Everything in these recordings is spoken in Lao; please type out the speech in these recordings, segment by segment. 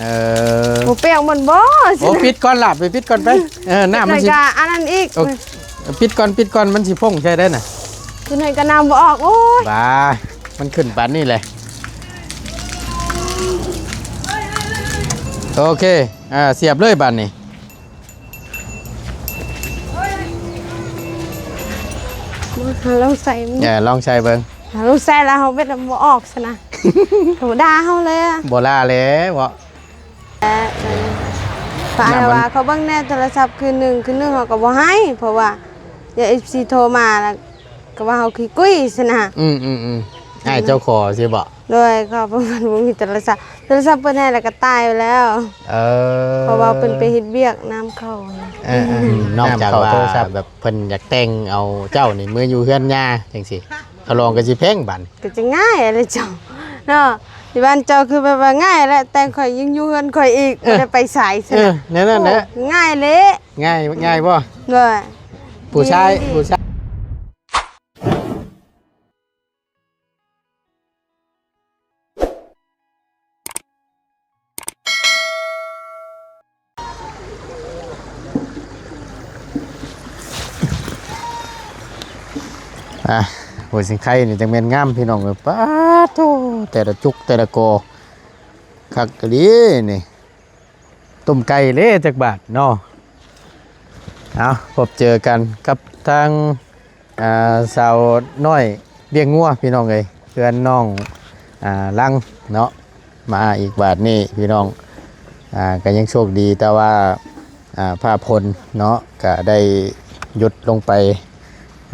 ເອີ ບໍ່ແປ້ວມັນບໍ່? ໂອ້ ປິດກ່ອນລະ ໄປປິດກ່ອນໄປ. ເອີ ນ້ຳມັນຊິ ແລ້ວກະອັນນັ້ນອີກ. ໂອ້ ປິດກ່ອນ ປິດກ່ອນ ມັນຊິຟົ້ງໃສ່ໄດ້ນະ. ຄືໜ້ອຍກະນ້ຳບໍ່ອອກ. ໂອ້ຍ ບາ ມັນຂຶ້ນປານນີ້ແຫຼະ. ໂອເຄ ອ່າ ສຽບເລີຍບາດນີ້. ມາ ລອງໃສ່ເບິ່ງ. ເອີ ລອງໃສ່ເບິ່ງ. ຫາ ລອງໃສ່ແລ້ວເຮົາເວັດບໍ່ອອກຊັ້ນນະ. ເຂົາດ່າເຮົາແລ້ວ. ບໍ່ລ່າແລ້ວເບາະ. ເອີ ເອີ ເຂົາອ້າຍວ່າ ເຂົາເບິ່ງແດ່ໂທລະສັບຄືນໜຶ່ງ ຄືນໜຶ່ງເຮົາກໍບໍ່ໃຫ້ ເພາະວ່າດຽວເອັຟຊີໂທມາແລ້ວ ກໍວ່າເຮົາຂີ້ກຸຍຊັ້ນນະ. ອືມໆໆ ອ້າຍເຈົ້າຂໍຊິເບາະ? ໂດຍ ເຂົາເພິ່ນບໍ່ມີໂທລະສັບ ໂທລະສັບເພິ່ນໃຫ້ແລ້ວກໍຕາຍໄປແລ້ວ. ເອີ ເພາະວ່າເພິ່ນໄປເຮັດວຽກນ້ຳເຂົ້າ. ເອີໆ ນອກຈາກວ່າໂທລະສັບແບບເພິ່ນຢາກແຕ່ງເອົາເຈົ້ານີ້ເມືອຢູ່ເຮືອນຍ່າຈັ່ງຊີ້ ຄ່າລອງກໍຊິແພງບາດນີ້. ກໍຈະງ່າຍແຫຼະເຈົ້າເນາະ ທີ່ບ້ານເຈົ້າຄືແບບວ່າງ່າຍແຫຼະ ແຕ່ງຂ້ອຍຍັງຢູ່ເຮືອນຂ້ອຍອີກ ເອີ ບໍ່ໄດ້ໄປໃສຊັ້ນ. ເອີ ແນວນັ້ນແຫຼະ ໂອ້ ງ່າຍເລະ. ງ່າຍ ງ່າຍບໍ່? ໂດຍ ຜູ້ຊາຍ ຜູ້ຊາຍ. ອ່າ ຫົວສິງໄຄນີ້ຈັ່ງແມ່ນງາມພີ່ນ້ອງເອີຍ. ປາດໂທ້ ແຕ່ລະຈຸກແຕ່ລະກໍ ຄັກອີ່ຫຼີນີ້. ຕົ້ມໄກ່ເດ້ຈັກບາດເນາະ. ເອົາ ພົບເຈີກັນກັບທາງ ອ່າ ສາວນ້ອຍລ້ຽງງົວພີ່ນ້ອງເອີຍ ເຮືອນນ້ອງ ອ່າ ລັງເນາະ. ມາອີກບາດນີ້ພີ່ນ້ອງ ອ່າ ກໍຍັງໂຊກດີ ແຕ່ວ່າ ອ່າ ຟ້າຝົນເນາະ ກໍໄດ້ຢຸດລົງໄປ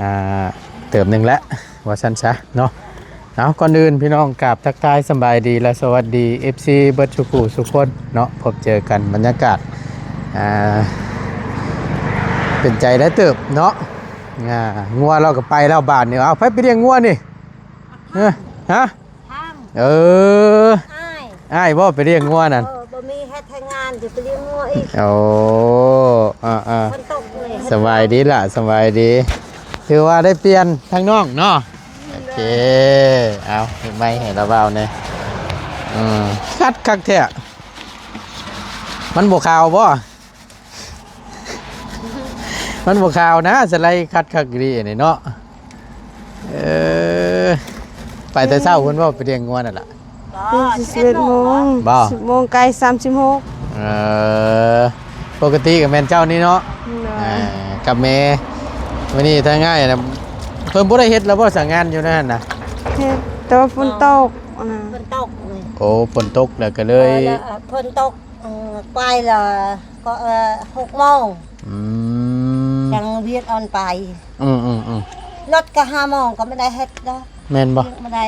ອ່າ ເຕີບໜຶ່ງແລ້ວ ວ່າຊັ້ນຊະເນາະ. ເອົາ ກ່ອນອື່ນພີ່ນ້ອງ ກາບທັກທາຍສະບາຍດີ ແລະ ສະຫວັດດີ ເອັຟຊີ ເບິດສູ່ຜູ້ສູ່ຄົນເນາະ. ພົບເຈີກັນ ບັນຍາກາດ ອ່າ ເປັນໃຈໄດ້ເຕີບເນາະ. ງົວລາວກໍໄປແລ້ວບາດນີ້. ເອົາ ໃຜໄປລ້ຽງງົວນີ້? ຮະ? ເອີ ອ້າຍ ອ້າຍບໍ່ໄປລ້ຽງງົວນັ້ນ? ເອີ ບໍ່ມີເຮັດແຮງງານ ຊິໄປລ້ຽງງົວອີກ. ໂອ້ ເອີໆ ຝົນຕົກເລີຍ. ສະບາຍດີລະ ສະບາຍດີ. ຖືວ່າໄດ້ປ່ຽນທາງນ້ອງເນາະ. ໂອເຄ ເອົາ ເຮັດໄມ້ໃຫ້ລາວເວົ້າແດ່. ເອີ ຄັດຄັກແທ້ ມັນບໍ່ຂາວບໍ່? ມັນບໍ່ຂາວນະ ສະໄລຄັດຄັກດີນີ້ເນາະ. ເອີ ໄປແຕ່ເຊົ້າພຸ້ນບໍ່ ໄປລ້ຽງງົວນັ້ນລະ? ສິບເອັດໂມງ ບໍ່ ສິບໂມງໄກສາມສິບຫົກ. ເອີ ປົກກະຕິກໍແມ່ນເຈົ້ານີ້ເນາະ. ເອີ ກັບແມ່. ມື້ນີ້ທາງອ້າຍນະ ເພິ່ນບໍ່ໄດ້ເຮັດແລ້ວບໍ່ ສາງງານຢູ່ນັ້ນນະ? ເຮັດ ແຕ່ວ່າຝົນຕົກ ຝົນຕົກ. ໂອ້ ຝົນຕົກແລ້ວກໍເລີຍ ເອີ ແລ້ວ ເອີ ຝົນຕົກ ເອີ ໄປລະ ກໍ ເອີ ຫົກໂມງ. ອືມ ຈັ່ງວຽກອອນໄປ. ອືມໆໆ ລົດກໍຫ້າໂມງກໍບໍ່ໄດ້ເຮັດດອກ. ແມ່ນບໍ່? ບໍ່ໄດ້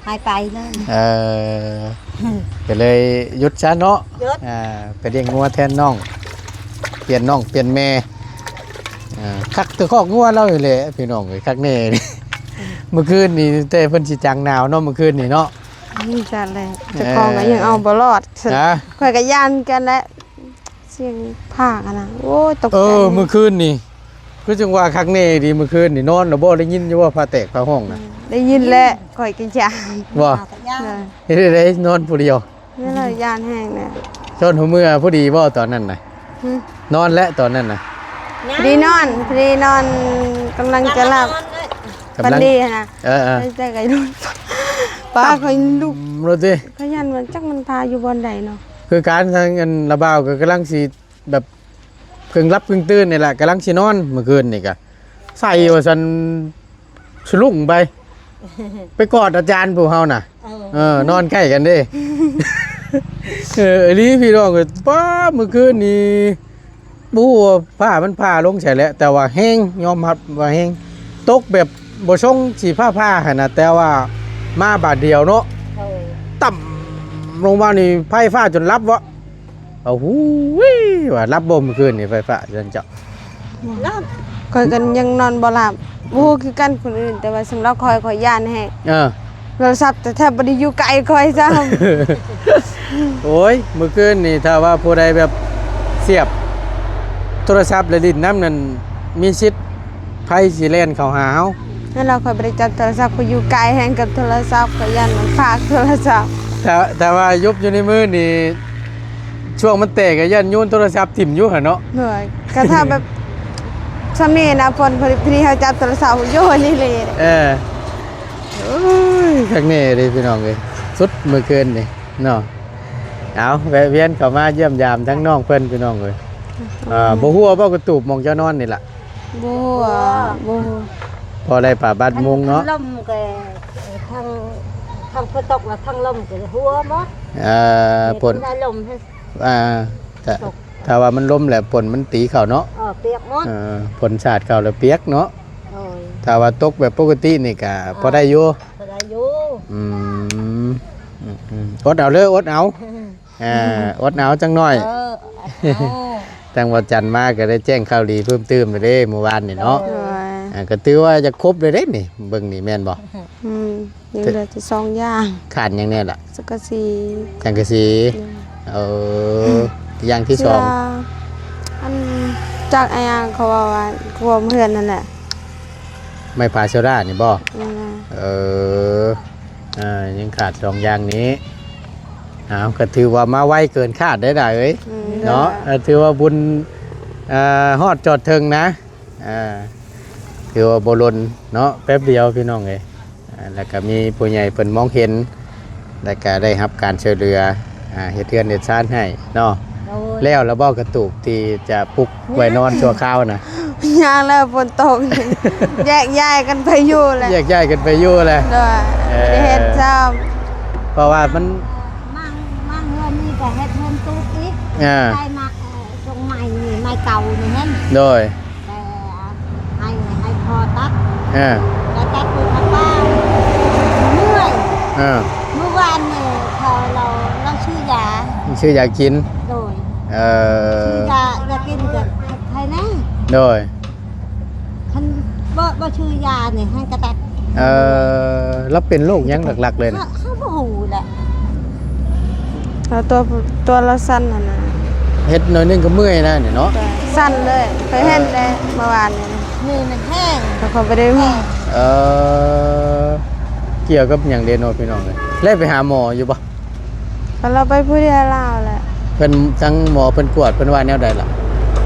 ໃຫ້ໄປເລີຍ. ເອີ ກໍເລີຍຢຸດຊະເນາະ. ຢຸດ ອ່າ ໄປລ້ຽງງົວແທນນ້ອງ ປ່ຽນນ້ອງປ່ຽນແມ່. ອ່າ ຄັກແຕ່ຄອກງົວລາວນີ້ແຫຼະພີ່ນ້ອງເອີຍ ຄັກແນ່. ມື້ຄືນນີ້ແຕ່ເພິ່ນຊິຈັງໜາວເນາະ ມື້ຄືນນີ້ເນາະ. ນີ້ຊັ້ນແຫຼະ ເຈົ້າຂອງກໍຍັງເອົາບໍ່ລອດ. ເອີ ຂ້ອຍກໍຢ້ານຄືກັນແຫຼະ ສຽງຟ້າຫັ້ນນະ. ໂອ້ຍ ຕົກໃຈ. ເອີ ມື້ຄືນນີ້ຄືຈັ່ງວ່າຄັກແນ່ດີ ມື້ຄືນນີ້ນອນແລ້ວບໍ່ ໄດ້ຍິນຢູ່ບໍ່ ຟ້າແຕກຟ້າຮ້ອງນະ? ໄດ້ຍິນແຫຼະ ຂ້ອຍກໍຢ້ານ. ບໍ່? ເອີ ເຮັດໃດນອນຜູ້ດຽວ? ແມ່ນລະ ຢ້ານແຮງແຫຼະ. ຊອນຫົວເມືອພໍດີບໍ່ຕອນນັ້ນນະ? ຫຶ? ນອນແລ້ວຕອນນັ້ນນະ? ພໍດີນອນ ພໍດີນອນ ກຳລັງຈະຫຼັບ ກຳລັງ ຝັນດີຫັ້ນນະ. ເອີໆ ແຕ່ກໍລຸກ ປ້າຂ້ອຍລຸກ ລຸກຕິ ຂ້ອຍຢ້ານວ່າຈັກມັນພາຢູ່ບ່ອນໃດເນາະ. ຄືກັນ ທາງອັນລາວບ່າວກໍກຳລັງຊິແບບ ເຄິ່ງຫຼັບເຄິ່ງຕື່ນນີ້ແຫຼະ ກຳລັງຊິນອນ ມື້ຄືນນີ້ກະໃສ່ວ່າຊັ້ນ ສະລຸ້ງໄປ ໄປກອດອາຈານຜູ້ເຮົານະ. ເອີ ເອີ ນອນໃກ້ກັນເດ້. ເອີ ອີ່ຫຼີພີ່ນ້ອງເອີຍ ປ້າ ມື້ຄືນນີ້ບໍ່ຮູ້ວ່າຟ້າມັນຜ່າລົງໃສແຫຼະ ແຕ່ວ່າແຮງ ຍອມຮັບວ່າແຮງ ຕົກແບບບໍ່ຊົງຊິຟ້າຜ່າຫັ້ນນະ ແຕ່ວ່າມາບາດດຽວເນາະ. ເອີ ຕ່ຳລົງມານີ້ໄຟຟ້າຈົນຫຼັບເວາະ. ເອົາຫູຍ ວ່າຫຼັບບໍ່ມື້ຄືນນີ້ໄຟຟ້າຊັ້ນເຈົ້າ? ຫຼັບ ຂ້ອຍກໍຍັງນອນບໍ່ຫຼັບ ບໍ່ຮູ້ຄືກັນຄົນອື່ນ ແຕ່ວ່າສຳລັບຂ້ອຍ ຂ້ອຍຢ້ານແຮງ. ເອີ ໂທລະສັບແທ້ໆ ບໍ່ໄດ້ຢູ່ໃກ້ຂ້ອຍຊ້ຳ. ໂອ້ຍ ມື້ຄືນນີ້ຖ້າວ່າຜູ້ໃດແບບສຽບໂທລະສັບແລະຫຼິ້ນນຳນັ້ນ ມີສິດໄຟຊິແລ່ນເຂົ້າຫາເຮົາ. ແລ້ວຂ້ອຍບໍ່ໄດ້ຈັບໂທລະສັບ ຂ້ອຍຢູ່ໄກແຮງກັບໂທລະສັບ ຂ້ອຍຢ້ານມັນພາກໂທລະສັບ. ຖ້າ ຖ້າວ່າຢຸບຢູ່ໃນມືນີ້ ຊ່ວງມັນແຕກກໍຢ້ານໂຍນໂທລະສັບຖິ້ມຢູ່ຫັ້ນເນາະ. ໂດຍ ກໍຖ້າແບບຊ່ຳນີ້ນະ ຝົນ ພໍດີເຮົາຈັບໂທລະສັບໂຍນນີ້ເລີຍ. ເອີ ໂອ້ຍ ຄັກແນ່ເດ້ພີ່ນ້ອງເອີຍ ສຸດມື້ຄືນນີ້ເນາະ. ເອົາ ແວະວຽນເຂົ້າມາຢ້ຽມຢາມທັງນ້ອງເພິ່ນພີ່ນ້ອງເອີຍ. ເອີ ອ່າ ບໍ່ຮູ້ວ່າບໍ່ກະຕູບໝ່ອງເຈົ້ານອນນີ້ລະ. ບໍ່ຮູ້ ບໍ່ຮູ້ ພໍໄດ້ປະບັດມຸງເນາະ. ລົມກໍທັງ ທັງຝົນຕົກແລ້ວທັງລົມກໍຫົວໝົດ. ເອີ ເຮັດ ຝົນ ໄດ້ລົມ ອ່າ ຖ້າ ຕົກ ຖ້າວ່າມັນລົມແລ້ວຝົນມັນຕີເຂົ້າເນາະ. ເອີ ປຽກໝົດ. ເອີ ຝົນສາດເຂົ້າແລ້ວປຽກເນາະ. ໂດຍ ຖ້າວ່າຕົກແບບປົກກະຕິນີ້ກໍ ອ່າ ພໍໄດ້ຢູ່ ພໍໄດ້ຢູ່. ອືມ ອືມໆ ອົດເອົາເດີ ອົດເອົາ. ອ່າ ອົດເອົາຈັກໜ້ອຍ. ເອີ ເອົາ ທາງບ່າວຈັນມາກໍໄດ້ແຈ້ງຂ່າວດີເພີ່ມຕື່ມແລ້ວເດ້ມື້ວານນີ້ເນາະ. ໂດຍ ອ່າ ກໍຖືວ່າຈະຄົບເລີຍເດ້ນີ້ ເບິ່ງນີ້ແມ່ນບໍ່? ອືມ ຍັງເຫຼືອແຕ່ສອງຢ່າງ. ຂາດຫຍັງແດ່ລະ? ສັງກະສີ ສັງກະສີ. ໂດຍ ເອີ ຢ່າງທີສອງ ເສື້ອ ອັນ ຈັກອີຫຍັງເຂົາເວົ້າວ່າ ກວມເຮືອນນັ້ນແຫຼະ. ໄມ້ພາໂຊດານີ້ບໍ່? ແມ່ນແຫຼະ. ເອີ ອ່າ ຍັງຂາດສອງຢ່າງນີ້. ອ້າວ ກໍຖືວ່າມາໄວເກີນຄາດໄດ້ດາເອີຍ. ອືມ ເນາະ ເອີ ຖືວ່າບຸນ ອ່າ ຮອດຈອດເຖິງນະ. ອ່າ ຖືວ່າບໍ່ດົນເນາະ ແປັບດຽວພີ່ນ້ອງເອີຍ. ອ່າ ແລ້ວກໍມີຜູ້ໃຫຍ່ເພິ່ນມອງເຫັນ ແລ້ວກໍໄດ້ຮັບການຊ່ວຍເຫຼືອ ອ່າ ເຮັດເຮືອນເຮັດຊານໃຫ້ເນາະ. ໂດຍ ແລ້ວລະບໍ່ກະຕູບທີ່ຈະປຸກໄວ້ນອນຊົ່ວຄາວນະ? ຍັງແລ້ວ ຝົນຕົກ ແຍກຍ້າຍກັນໄປຢູ່ແຫຼະ ແຍກຍ້າຍກັນໄປຢູ່ແຫຼະ. ໂດຍ ເອີ ໄດ້ເຮັດຊ້ຳ ເພາະວ່າມັນ ມາ ມາເຮືອນນີ້ກໍເຮັດເຮືອນຕູບອີກ. ອ່າ ໄດ້ມາ ເອີ ຊົງໄມ້ນີ້ ໄມ້ເກົ່ານີ້ແມ່ນ. ໂດຍ ແຕ່ໃຫ້ ໃຫ້ພໍ່ຕັດ ເອີ ແຕ່ຕັດຢູ່ທາງບ້ານ ເມື່ອຍ. ເອີ ມື້ວານນີ້ເຂົາ ລາວ ລາວຊື້ຢາ ຊື້ຢາກິນ. ໂດຍ ເອີ ຊື້ຢາ ຢາກິນກໍໃຫ້ແດ່. ໂດຍ ຄັນບໍ່ ບໍ່ຊື້ຢານີ້ໃຫ້ກະຕັດ. ເອີ ລາວເປັນໂລກຫຍັງຫຼັກໆເລີຍນະ? ເຮົາ ເຮົາບໍ່ຮູ້ແຫຼະ. ແລ້ວຕົວ ຕົວລາວສັ່ນຫັ້ນນະ ເຮັດໜ້ອຍໜຶ່ງກໍເມື່ອຍນະນີ້ເນາະ. ໂດຍ ສັ່ນເລີຍ ຂ້ອຍເຫັນແດ່ ເອີ ເມື່ອວານນີ້ ມືມັນແຫ້ງ ແຕ່ຂ້ອຍບໍ່ໄດ້ເມື່ອຍ. ເອີ ກ່ຽວກັບຫຍັງເດເນາະພີ່ນ້ອງເອີຍ? ແລ້ວໄປຫາໝໍຢູ່ບໍ່? ກໍລາວໄປຜູ້ດຽວລາວແຫຼະ. ເພິ່ນ ທາງໝໍເພິ່ນກວດ ເພິ່ນວ່າແນວໃດລະ?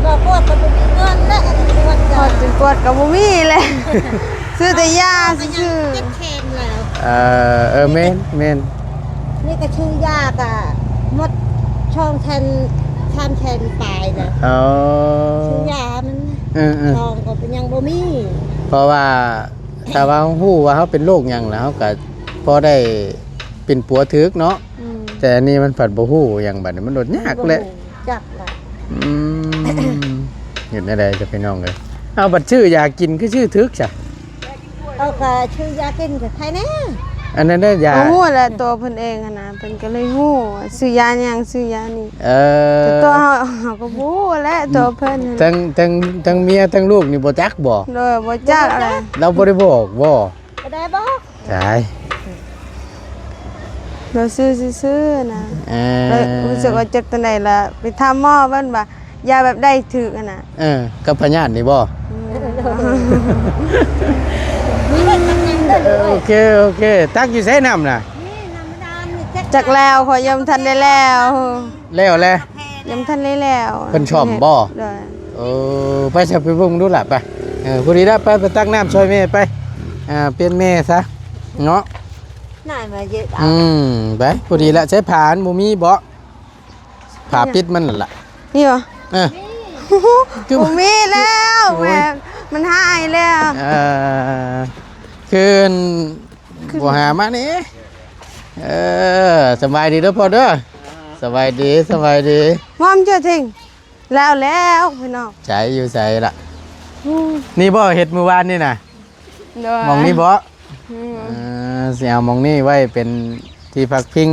ໝໍກວດກໍບໍ່ມີເງິນແຫຼະ ກວດກໍ ກວດກໍບໍ່ມີແຫຼະ ຊື້ແຕ່ຢາຊື່ໆ. ເຈັບແຂນແລ້ວ ເອີ ເອີ ແມ່ນ ແມ່ນ. ນີ້ກໍຊື້ຢາກໍໝົດສອງແສນ ສາມແສນປາຍແລ້ວ. ອໍ ຊື້ຢາມັນ ເອີໆ ສອງກໍຍັງບໍ່ມີ. ເພາະວ່າຖ້າວ່າເຮົາຮູ້ວ່າເຮົາເປັນໂລກຫຍັງແລ້ວ ເຮົາກໍພໍໄດ້ປິ່ນປົວຖືກເນາະ. ອືມ ແຕ່ອັນນີ້ມັນພັດບໍ່ຮູ້ຫຍັງ ບັດນີ້ມັນໂດດຍາກແຫຼະ ບໍ່ຮູ້ຈັກລະ. ອືມ ເຮັດແນວໃດເຈົ້າພີ່ນ້ອງເອີຍ? ເອົາ ບັດຊື້ຢາກິນຄືຊື້ຖືກຊະ? ເອົາ ກໍຊື້ຢາກິນກໍໄຄແດ່. ອັນນັ້ນເດ້ຢາ ບໍ່ຮູ້ແຫຼະ ຕົວເພິ່ນເອງຫັ້ນນະ ເພິ່ນກໍເລີຍຮູ້ວ່າຊື້ຢາຫຍັງ ຊື້ຢານີ້. ເອີ ແຕ່ຕົວເຮົາ ເຮົາກໍບໍ່ຮູ້ແຫຼະ ຕົວເພິ່ນ. ທັງ ທັງ ທັງເມຍທັງລູກນີ້ບໍ່ຈັກບໍ່? ໂດຍ ບໍ່ຈັກແຫຼະ. ລາວບໍ່ໄດ້ບອກບໍ່? ບໍ່ໄດ້ບອກ. ຕາຍ ລາວຊື້ຊື່ໆນະ. ເອີ ລາວຮູ້ສຶກວ່າເຈັບຕົວໃດລະໄປຖາມໝໍເບິ່ງວ່າຢາແບບໃດຖືກຫັ້ນນະ. ເອີ ກັບພະຍາດນີ້ບໍ່? ອືມ ໂອເຄ ໂອເຄ. ຕັກຢູ່ໃສນ້ຳນະ? ນີ້ນ້ຳບາດານນີ້ ຈັກແລ້ວ ຂ້ອຍຍັງບໍ່ທັນໄດ້ແລ້ວ. ແລ້ວແຫຼະ ຍັງບໍ່ທັນໄດ້ແລ້ວ. ເພິ່ນສ້ອມບໍ່? ໂດຍ. ເອີ ໄປຊະ ໄປເບິ່ງດູລະ ໄປ. ເອີ ພໍດີລະ ໄປ ໄປຕັກນ້ຳຊ່ອຍແມ່ໄປ. ອ່າ ປ່ຽນແມ່ຊະເນາະ. ໜ້າມາເຢັດເອົາ. ອືມ ໄປ ພໍດີລະ. ໃຊ້ຜ້າອັນບໍ່ມີບໍ່? ຜ້າປິດມັນນັ້ນລະ. ມີບໍ່? ເອີ ຄືບໍ່ມີແລ້ວ. ໂອ້ຍ ແມ່ ມັນຫາຍແລ້ວ. ເອີ ຄື ຄືບໍ່ຫາມານີ້. ເອີ ສະບາຍດີເດີພໍ່ເດີ. ສະບາຍດີ ສະບາຍດີ. ຫອມເທື່ອເຖິງ ແລ້ວແລ້ວພີ່ນ້ອງ. ໃສ ຢູ່ໃສລະ? ອືມ ນີ້ບໍ່ ເຮັດມື້ວານນີ້ນະ? ໂດຍ. ໝ່ອງນີ້ບໍ່? ອືມ ເອີ ຊິເອົາໝ່ອງນີ້ໄວ້ເປັນທີ່ພັກພິງ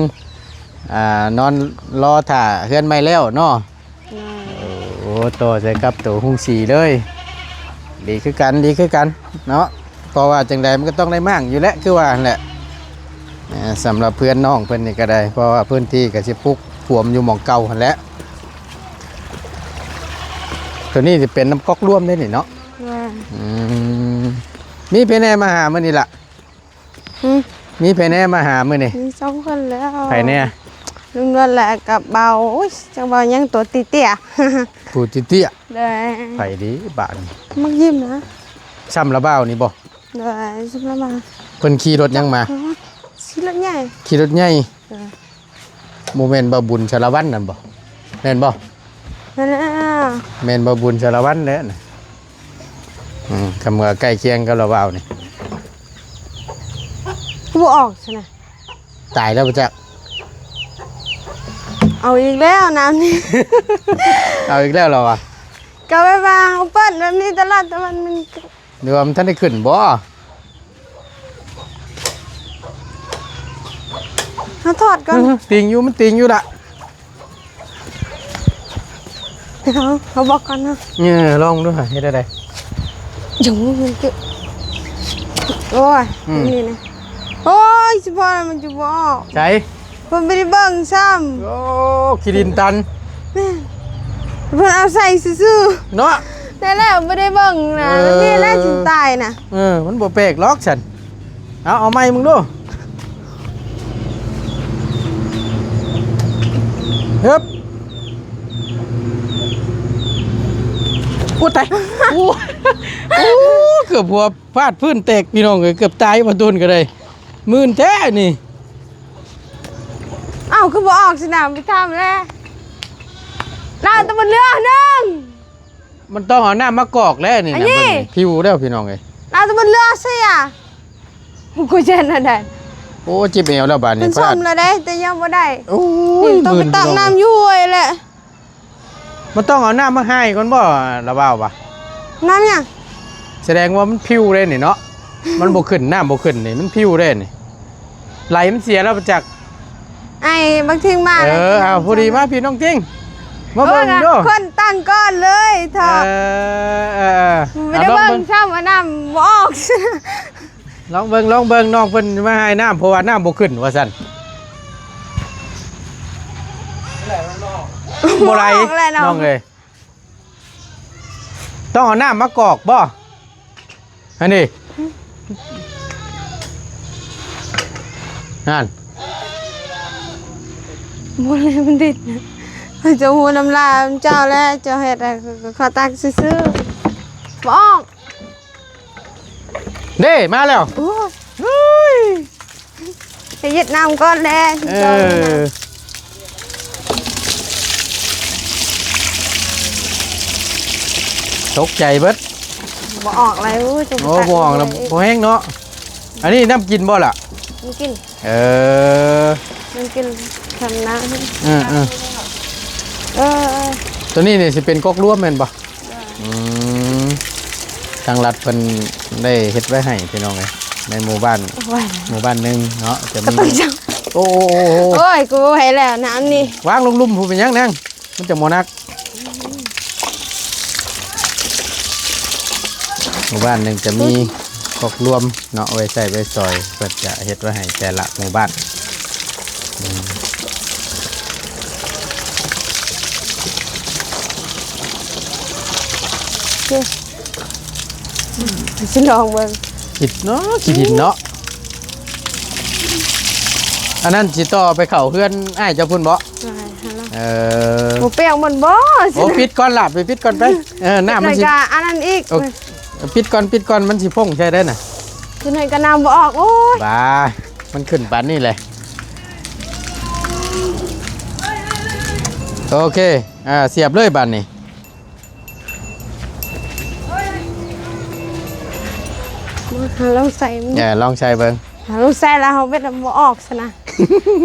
ອ່າ ນອນລໍຖ້າເຮືອນໃໝ່ແລ້ວເນາະ. ໂດຍ. ໂອ້ ຕໍ່ໃສ່ກັບໂຕຮຸງສີເລີຍ. ດີຄືກັນ ດີຄືກັນເນາະ. ເພາະວ່າຈັ່ງໃດມັນກໍຕ້ອງໄດ້ມ້າງຢູ່ແຫຼະ ຄືວ່າຫັ້ນແຫຼະ. ເອີ ສຳລັບເພື່ອນນ້ອງເພິ່ນນີ້ກໍໄດ້ ເພາະວ່າພື້ນທີ່ກໍຊິປຸກຂວມຢູ່ໝ່ອງເກົ່າຫັ້ນແຫຼະ. ໂຕນີ້ຊິເປັນນ້ຳກັອກລວມເດ້ນີ້ເນາະ. ແມ່ນ. ອືມ ມີໃຜແດ່ມາຫາມື້ນີ້ລະ? ຫຶ? ມີໃຜແດ່ມາຫາມື້ນີ້? ມີສອງຄົນແລ້ວ. ໃຜແດ່? ລຸງນວນ ແລ້ວກໍເບົາ ໂອ້ຍ ຈັກເບົາຫຍັງ ຕົວເຕ້ຍໆ ຜູ້ເຕ້ຍໆ ໂດຍ ໃຜດີບາດນີ້ ມັກຍິ້ມນະ ຊ່ຳລະບ່າວນີ້ບໍ່? ໂດຍ ຊ່ຳລະບ່າວ ເພິ່ນຂີ່ລົດຫຍັງມາ? ຂີ່ລົດໃຫຍ່ ຂີ່ລົດໃຫຍ່ ໂດຍ ບໍ່ແມ່ນບ່າວບຸນສາລະວັນນັ້ນບໍ່? ແມ່ນບໍ່? ແມ່ນແລ້ວ ແມ່ນບ່າວບຸນສາລະວັນແຫຼະນະ ອືມ ຄຳວ່າໃກ້ຄຽງກັບລະບ່າວນີ້ ຄືບໍ່ອອກຊັ້ນນະ? ຕາຍແລ້ວບໍ່ຈັກ ເອົາອີກແລ້ວນ້ຳນີ້ ເອົາອີກແລ້ວລະວະ ກໍແບບວ່າເຮົາເປີດແບບນີ້ຕະຫຼອດ ແຕ່ມັນ ມັນ ຫຼືວ່າມັນທັນໄດ້ຂຶ້ນບໍ່? ເຮົາຖອດກ່ອນ ເອີ ຕີງຢູ່ ມັນຕີງຢູ່ລະ ເຮົາ ເຮົາບອກກ່ອນເນາະ ເອີ ລອງດູຫາເຮັດໄດ້ໃດ ຢູ່ມັນຄື ໂອ້ຍ ອືມ ນີ້ນະ ໂອ້ຍ ສະເພາະມັນຈະບໍ່ອອກ ໃສ ເພິ່ນບໍ່ໄດ້ເບິ່ງຊ້ຳ ໂອ້ ຂີ້ດິນຕັນ ແມ່ນ ເພິ່ນເອົາໃສ່ຊື່ໆ ເນາະ ແຕ່ແລ້ວບໍ່ໄດ້ເບິ່ງນະ ເອີ ນີ້ແຫຼະຈຶ່ງຕາຍນະ ເອີ ມັນບໍ່ແປກຫຼອກຊັ້ນ ເອົາ ເອົາໃໝ່ເບິ່ງດູ ຮຶບ ໂອ້ ຕາຍ ໂອ້ ໂອ້ ເກືອບຫົວຟາດພື້ນແຕກ ພີ່ນ້ອງເອີຍ ເກືອບຕາຍ ບໍ່ໂດນກໍໄດ້ ມື່ນແທ້ນີ້ ເອົ້າ ຄືບໍ່ອອກສະໜາມໄປທຳແລ້ວ ລາວຕະບະເຫຼືອໜຶ່ງ ມັນຕ້ອງເອົານ້ຳມາກອກແລ້ວນີ້ນະ ອັນນີ້ ເບິ່ງນີ້ ຜິວແລ້ວພີ່ນ້ອງເອີຍ ລາວຕະບະເຫຼືອເສຍ ກູເຈັນອັນໃດ ໂອ້ ເຈັບແອວແລ້ວບາດນີ້ ເພິ່ນຊົມແລ້ວເດ້ ແຕ່ຍັງບໍ່ໄດ້ ໂອ້ຍ ຕ້ອງໄປຕັກນ້ຳຢູ່ຫ້ວຍແຫຼະ ມັນຕ້ອງເອົານ້ຳມາໃຫ້ກ່ອນບໍ່ ລະບ່າວວ່າ ນ້ຳຫຍັງ? ສະແດງວ່າມັນຜິວເດ້ນີ້ເນາະ ມັນບໍ່ຂຶ້ນ ນ້ຳບໍ່ຂຶ້ນນີ້ ມັນຜິວເດ້ນີ້ ໄຫຼມັນເສຍແລ້ວປະຈັກ ໄອ້ບັກທິງມາ ເອີ ເອົາ ພໍດີມາພີ່ນ້ອງຕິງ ມາເບິ່ງດູ ເອີ ຄົນຕັ້ງກ່ອນເລີຍເທາະ ເອີ ເອີ ເອີ ບໍ່ໄດ້ເບິ່ງຊ້ຳວ່ານ້ຳບໍ່ອອກ ລອງເບິ່ງ ລອງເບິ່ງ ນ້ອງເພິ່ນມາໃຫ້ນ້ຳ ເພາະວ່ານ້ຳບໍ່ຂຶ້ນວ່າຊັ້ນ ບໍ່ໄຫຼ ບໍ່ອອກແຫຼະນ້ອງ ນ້ອງເອີຍ ຕ້ອງເອົານ້ຳມາກອກບໍ່? ອັນນີ້ ນັ້ນ ບໍ່ແລ້ວມັນດິດ ເຈົ້າຮູ້ນຳລາວເຈົ້າແລ້ວ ເຈົ້າເຮັດໃຫ້ຂ້ອຍຕັກຊື່ໆ ບໍ່ອອກ ເດ້ ມາແລ້ວ ໂອ້ຍ ເຮີ້ຍ ໄປເຮັດນ້ຳກ່ອນແຫຼະ ເອີ ຕົກໃຈເບິດ ບໍ່ອອກແລ້ວ ໂອ້ ບໍ່ອອກແລ້ວ ບໍ່ແຮງເນາະ ອັນນີ້ນ້ຳກິນບໍ່ລະ? ນ້ຳກິນ ເອີ ນ້ຳກິນທຳນາ ເອີ ເອີ ເອີ ຕົວນີ້ນີ້ຊິເປັນກອກລວມແມ່ນບໍ່? ອືມ ທາງລັດເພິ່ນໄດ້ເຮັດໄວ້ໃຫ້ພີ່ນ້ອງເອີຍ ໃນໝູ່ບ້ານ ໝູ່ບ້ານໜຶ່ງເນາະ ຈະມີ ໂອ້ ໂອ້ຍ ກູບໍ່ໄຫວແລ້ວນ້ຳນີ້ ວາງລົງລຸ່ມພຸ້ນ ເປັນຫຍັງນາງ ມັນຈະບໍ່ໜັກ ໝູ່ບ້ານໜຶ່ງຈະມີກອກລວມເນາະ ໄວ້ໃຊ້ໄວ້ສອຍ ເພິ່ນຈະເຮັດໄວ້ໃຫ້ແຕ່ລະໝູ່ບ້ານ ອືມ ຊິລອງເບິ່ງ ຄິດເນາະ ຂີ້ດິນເນາະ ອັນນັ້ນຊິຕໍ່ໄປເຂົ້າເຮືອນອ້າຍເຈົ້າພຸ້ນບໍ່? ເອີ ບໍ່ແປກມັນບໍ່? ໂອ້ ປິດກ່ອນລະ ໄປປິດກ່ອນໄປ ເອີ ນ້ຳມັນຊິ ອັນນັ້ນອີກ ປິດກ່ອນ ປິດກ່ອນ ມັນຊິຟົ້ງໃສ່ໄດ້ນະ ຊິໜ້ອຍກໍນ້ຳບໍ່ອອກ ໂອ້ຍ ບາ ມັນຂຶ້ນປານນີ້ແຫຼະ ໂອເຄ ອ່າ ສຽບເລີຍບາດນີ້ ມາຫາລອງໃສ່ເບິ່ງ ເອີ ລອງໃສ່ເບິ່ງ ຫາລອງໃສ່ແລ້ວເຮົາເວັດບໍ່ອອກຊັ້ນນະ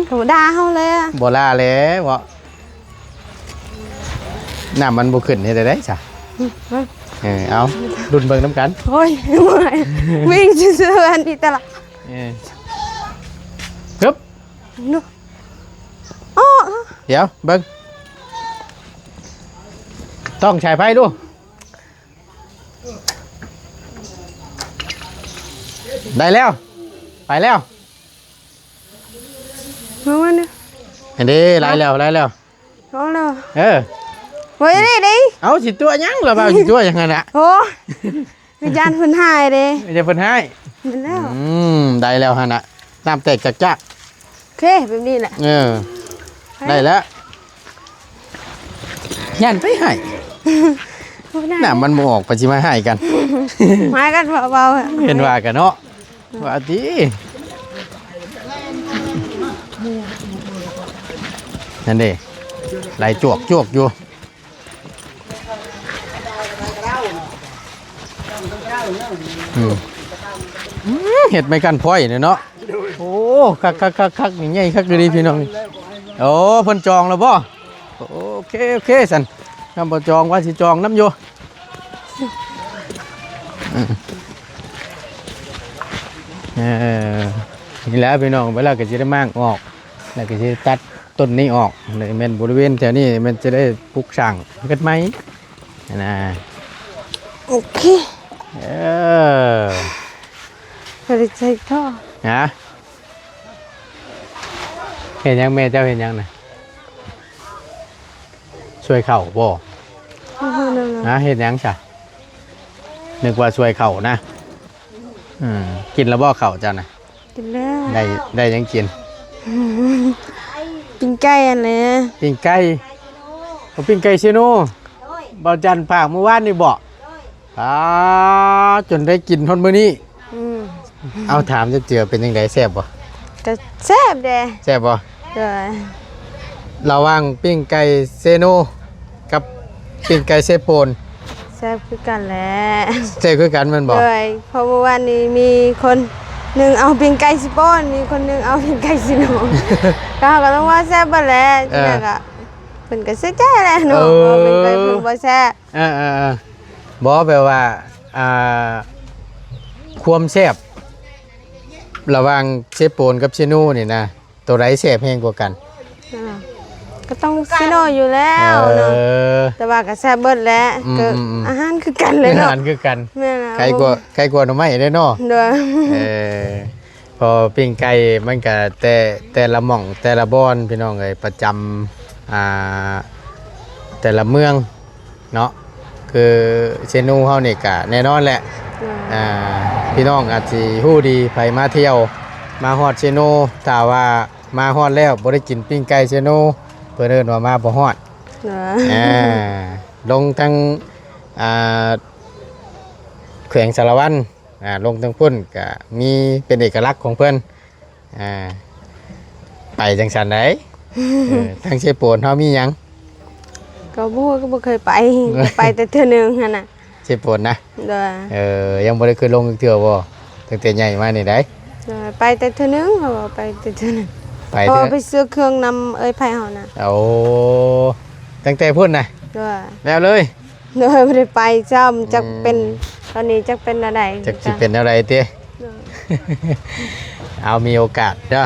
ເຂົາດ່າເຮົາແລ້ວ ບໍ່ລ່າແລ້ວເບາະ ນ້ຳມັນບໍ່ຂຶ້ນເຮັດໄດ້ໃດຊະ ເອີ ເອົາ ລຸ້ນເບິ່ງນຳກັນ ໂອ້ຍ ເມື່ອຍ ວິ່ງຊື່ໆ ອັນນີ້ແຕ່ລະ ເອີ ຮຶບ ອ້ອ ດຽວເບິ່ງ ຕ້ອງສາຍໄຟດູ ໄດ້ແລ້ວ ໄປແລ້ວ ເອົາມັນເດີ ອັນນີ້ໄດ້ແລ້ວ ໄດ້ແລ້ວ ເອົາແລ້ວ ເອີ ໄວ້ນີ້ເດ້ ເອົາ ຊິຕົວະຫຍັງລະ ວ່າຊິຕົວະຫຍັງຫັ້ນນະ ໂອ້ ຢ້ານເພິ່ນຮ້າຍເດ້ ຢ້ານເພິ່ນຮ້າຍ ແມ່ນແລ້ວ ອືມ ໄດ້ແລ້ວຫັ້ນນະ ນ້ຳແຕກຈາກໆ ໂອເຄ ແບບນີ້ແຫຼະ ເອີ ໄປ ໄດ້ແລ້ວ ຢ້ານໄປໃຫ້ ບໍ່ໄດ້ ນ້ຳມັນບໍ່ອອກ ໄປຊິມາໃຫ້ກັນ ໃຫ້ກັນເບົາໆ ເຫັນວ່າກັນເນາະ ວ່າຕິ ນັ້ນເດ້ ໄຫຼຈວກໆຢູ່. ອືມ ອືມ ເຮັດໄມ້ກັ້ນພ້ອຍນີ້ເນາະ ໂອ້ ຄັກໆໆໆ ນີ້ໃຫຍ່ຄັກອີ່ຫຼີພີ່ນ້ອງ ໂອ້ ເພິ່ນຈອງແລ້ວບໍ່? ໂອເຄ ໂອເຄ ຊັ້ນ ຄັນບໍ່ຈອງວ່າຊິຈອງນຳຢູ່ ອືມ ເອີ ນີ້ແຫຼະພີ່ນ້ອງ ເວລາກໍຊິໄດ້ມ້າງອອກ ແລ້ວກໍຊິຕັດຕົ້ນນີ້ອອກ ແລ້ວແມ່ນບໍລິເວນແຖວນີ້ແມ່ນຈະໄດ້ປຸກສ້າງເຮືອນໃໝ່ຫັ້ນນະ ໂອເຄ ເອີ ບໍ່ໄດ້ໃສ່ທໍ່ ຮະ ເຮັດຫຍັງແມ່ເຈົ້າ ເຮັດຫຍັງນະ? ຊ່ວຍເຂົ້າບໍ່? ບໍ່ຮູ້ນຳ ຮະ ເຮັດຫຍັງຊະ? ນຶກວ່າຊ່ວຍເຂົ້ານະ ອືມ ກິນແລ້ວບໍ່ເຂົ້າເຈົ້ານະ? ກິນແລ້ວ ໄດ້ ໄດ້ຫຍັງກິນ? ປີ້ງໄກ່ຫັ້ນແຫຼະ ປີ້ງໄກ່ ເອົາປີ້ງໄກ່ເຊໂນ ໂດຍ ບ່າວຈັນຝາກມື້ວານນີ້ບໍ່? ໂດຍ ອາ ຈົນໄດ້ກິນຮອດມື້ນີ້ ອືມ ເອົາ ຖາມຈັກເທື່ອ ເປັນຈັ່ງໃດ ແຊບບໍ່? ກໍແຊບເດ້ ແຊບບໍ່? ໂດຍ ລະຫວ່າງປີ້ງໄກ່ເຊໂນ ກັບປີ້ງໄກ່ເຊໂປນ ແຊບຄືກັນແຫຼະ ແຊບຄືກັນແມ່ນບໍ່? ໂດຍ ເພາະມື້ວານນີ້ມີຄົນໜຶ່ງເອົາປີ້ງໄກ່ເຊໂປນ ມີຄົນໜຶ່ງເອົາປີ້ງໄກ່ເຊໂນ ກໍເຮົາກໍຕ້ອງວ່າແຊບເບິດແຫຼະ ເອີ ຈັ່ງໃດກໍ ເພິ່ນກໍເສຍໃຈແຫຼະເນາະ ເອີ ເພາະວ່າເປັນໄກ່ເພິ່ນບໍ່ແຊບ ເອີໆໆ ບໍ່ ແປວ່າ ອ່າ ຄວາມແຊບລະຫວ່າງເຊໂປນກັບເຊໂນນີ້ນະ ໂຕໃດແຊບແຮງກວ່າກັນ? ອ່າ ກໍຕ້ອງເຊໂນຢູ່ແລ້ວເນາະ ເອີ ແຕ່ວ່າກໍແຊບເບິດແຫຼະ ອືມ ກໍ ອືມ ອືມ ອາຫານຄືກັນແຫຼະເນາະ ອາຫານຄືກັນ ແມ່ນແລ້ວ ໄຄກວ່າ ໄຄກວ່າໜໍ່ໄມ້ເດ້ເນາະ ໂດຍ ເອີ ເພາະປີ້ງໄກ່ມັນກະແຕ່ ແຕ່ລະໝ່ອງແຕ່ລະບ່ອນພີ່ນ້ອງເອີຍ ປະຈຳ ອ່າ ແຕ່ລະເມືອງເນາະ ຄືເຊໂນເຮົານີ້ກະແນ່ນອນແຫຼະ ໂດຍ ອ່າ ພີ່ນ້ອງອາດຊິຮູ້ດີ ໃຜມາທ່ຽວມາຮອດເຊໂນ ຖ້າວ່າມາຮອດແລ້ວບໍ່ໄດ້ກິນປີ້ງໄກ່ເຊໂນ ເພິ່ນເອີ້ນວ່າມາບໍ່ຮອດ ໂດຍ ອ່າ ລົງທາງ ອ່າ ແຂວງສາລະວັນ ອ່າ ລົງທາງພຸ້ນກະມີເປັນເອກະລັກຂອງເພິ່ນ ອ່າ ໄປຈັ່ງຊັ້ນໃດ ເອີ ທາງເຊໂປນເຮົາມີຫຍັງ? ກໍບໍ່ຮູ້ ກໍບໍ່ເຄີຍໄປ ໄປແຕ່ເທື່ອໜຶ່ງຫັ້ນນະ ເຊໂປນນະ ໂດຍ ເອີ ຍັງບໍ່ໄດ້ເຄີຍລົງຈັກເທື່ອບໍ່? ຕັ້ງແຕ່ໃຫຍ່ມານີ້ໃດ ໂດຍ ໄປແຕ່ເທື່ອໜຶ່ງ ເຮົາໄປແຕ່ເທື່ອໜຶ່ງ ໄປ ເພາະວ່າໄປຊື້ເຄື່ອງນຳເອື້ອຍໃຜເຮົານະ ໂອ້ ຕັ້ງແຕ່ພຸ້ນນະ ໂດຍ ແລ້ວເລີຍ ໂດຍ ບໍ່ໄດ້ໄປຊ້ຳ ຈັກເປັນ ອືມ ຕອນນີ້ຈັກເປັນແນວໃດ ຈັກຊິເປັນແນວໃດຕິ ໂດຍ ເອົາ ມີໂອກາດເດີ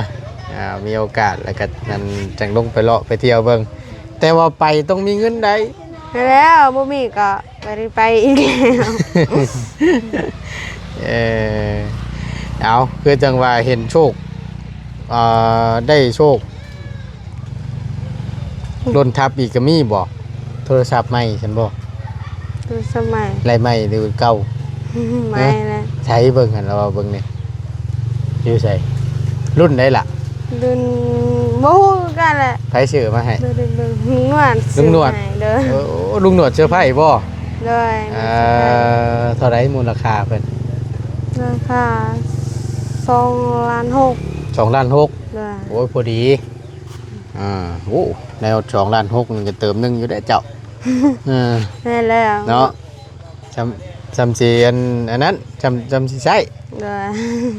ເອົາ ມີໂອກາດແລ້ວກໍນັ້ນ ຈັ່ງລົງໄປເລາະໄປທ່ຽວເບິ່ງ ແຕ່ວ່າໄປຕ້ອງມີເງິນໃດ ແລ້ວບໍ່ມີກໍບໍ່ໄດ້ໄປອີກແລ້ວ ເອີ ເອົາ ຄືຈັ່ງວ່າເຫັນໂຊກ ເອີ ໄດ້ໂຊກ ລົ້ນທັບອີກກໍມີບໍ່? ໂທລະສັບໃໝ່ຊັ້ນບໍ່? ໂທລະສັບໃໝ່ ໄລ່ໃໝ່ຫຼືເກົ່າ? ໃໝ່ແຫຼະ ໃສເບິ່ງຫັ້ນລະ ເວົ້າເບິ່ງນີ້ ຢູ່ໃສ? ລຸ້ນໃດລະ? ລຸ້ນ ບໍ່ຮູ້ຄືກັນແຫຼະ ໃຜຊື້ມາໃຫ້? ບໍ່ໄດ້ເບິ່ງ ລຸງໜວດ ລຸງໜວດ ຊື້ໃຫ້ ໂດຍ ໂອ້ ລຸງໜວດເຊີໄພບໍ່? ໂດຍ ເອີ ເທົ່າໃດມູນລະຄ່າເພິ່ນ? ລາຄາສອງລ້ານຫົກ ສອງລ້ານຫົກ ໂດຍ ໂອ້ຍ ພໍດີ ອ່າ ໂອ້ ແນວສອງລ້ານຫົກນີ້ກໍເຕີມໜຶ່ງຢູ່ເດ້ເຈົ້າ ເອີ ແມ່ນແລ້ວເນາະ ຊ່ຳ ຊ່ຳຊິອັນ ອັນນັ້ນ ຊ່ຳ ຊ່ຳຊິໃຊ້ ໂດຍ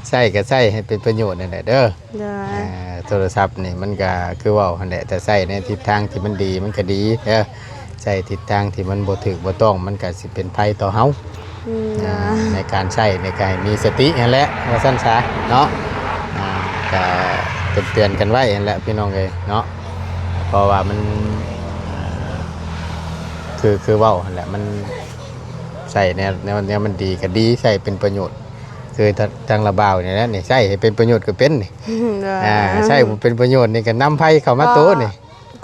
ໃຊ້ກໍໃຊ້ໃຫ້ເປັນປະໂຫຍດນັ້ນແຫຼະເດີ ໂດຍ ອ່າ ໂທລະສັບນີ້ມັນກໍຄືເວົ້າຫັ້ນແຫຼະ ຖ້າໃຊ້ໃນທິດທາງທີ່ມັນດີມັນກໍດີເດີ ໃຊ້ທິດທາງທີ່ມັນບໍ່ຖືກບໍ່ຕ້ອງ ມັນກໍຊິເປັນໄພຕໍ່ເຮົາ ອືມ ອ່າ ໃນການໃຊ້ນີ້ກໍໃຫ້ມີສະຕິຫັ້ນແຫຼະ ວ່າຊັ້ນຊະເນາະ ອ່າ ກໍເຕືອນກັນໄວ້ຫັ້ນແຫຼະພີ່ນ້ອງເອີຍເນາະ ເພາະວ່າມັນ ອ່າ ຄື ຄືເວົ້າຫັ້ນແຫຼະ ມັນໃຊ້ແນວ ແນວ ແນວມັນດີກໍດີ ໃຊ້ເປັນປະໂຫຍດ ຄືທາງລາວບ່າວນີ້ແຫຼະນີ້ ໃຊ້ໃຫ້ເປັນປະໂຫຍດກໍເປັນນີ້ ໂດຍ ອ່າ ໃຊ້ບໍ່ເປັນປະໂຫຍດນີ້ກໍນຳໄພເຂົ້າມາໂຕນີ້